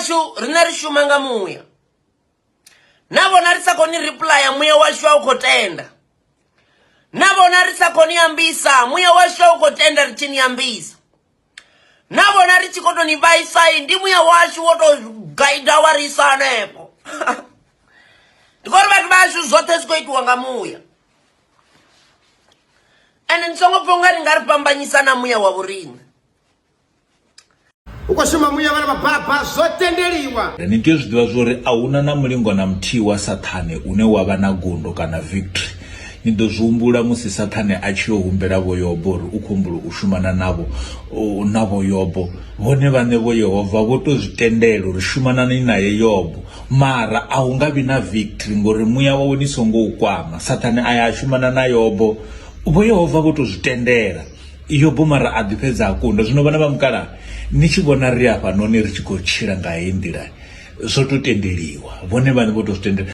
Vhathu vhashu riṋe ri shuma nga muya. Na vhona ri sa khou ni replya muya washu a u khou tenda. Na vhona ri sa khou ni ambisa muya washu a u khou tenda ri tshi ni ambisa. Na vhona ri tshi khou tou ni vhaisa ndi muya washu wo tou gaida wa ri isa hanefho. Ndi khou ri vhathu vhashu zwoṱhe zwi khou itiwa nga muya. Ende ni songo pfa unga ri nga ri fhambanyisa na muya wa vhoriṋe. U khou shuma muya vhana vha baba zwo tendeliwa. Ni tea u zwi ḓivha zwori a huna na mulingo na muthihi wa Saṱhane une wa vha na gundo kana victory. Ni ḓo zwi humbula musi Saṱhane a tshi yo humbela Vho Yobo uri u khou humbula u shumana navho na Vho Yobo. Vhone vhaṋe Vho Yehova vho tou zwi tendela uri shumanani naye Yobo, mara a hu nga vhi na victory ngori muya wawe ni songo u kwama. Saṱhane a ya a shumana na Yobo, Vho Yehova vho tou zwi tendela. Yobo mara a ḓi fhedza a kunda. Zwino vhana vha mukalaha ni tshi vhona ri hafhanoni ri tshi khou tshila nga heyi nḓila zwo to tendeliwa vhone vhaṋe vho to zwi tendela.